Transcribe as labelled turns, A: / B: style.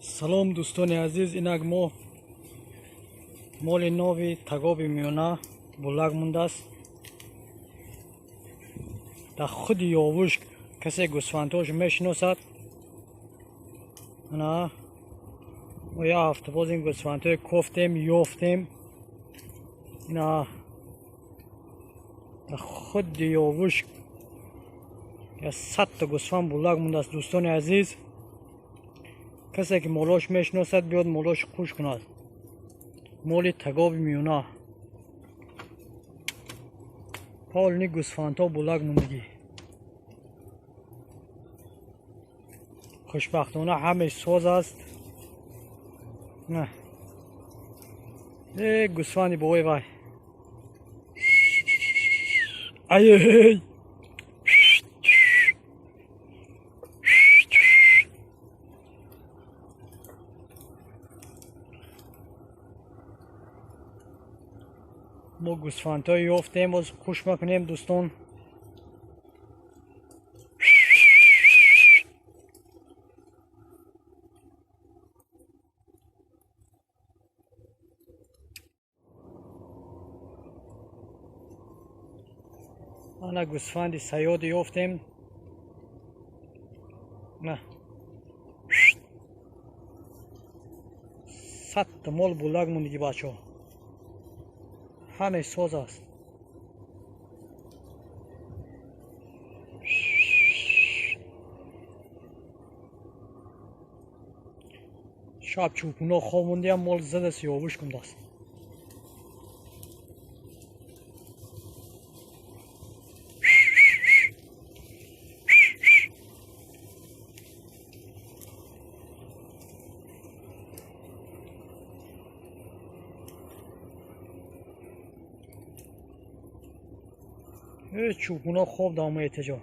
A: Салом, дӯстони азиз. Инак мо моли нави тагоби миёна булак мондааст дар худи Ёвушк. Касе гӯсфандҳош мешиносад, ана мо як ҳафта боз ин гӯсфандҳое кофтем, ёфтем. Ина дар худи Ёвушк як 100-та гӯсфанд булак мондааст. Дӯстони азиз, касе ки молош мешиносад, биёд молош қуш кунад. Моли тагоби миёна, полни гӯсфандҳо булак мондагӣ. Хушбахтона ҳамаи соз аст. На э гӯсфанди бовой вай, ай. Мо гӯсфандҳое ёфтем, боз хуш мекунем, дӯстон. Ана гӯсфанди саёде ёфтем. На 100-та мол булак мондиги, бачаҳо, ҳамаи соз аст. Шаб чӯпуно хоб мондиам, мол задаст, ёвуш кундааст. Чӯпуно хоб дамо эҳтиҷо.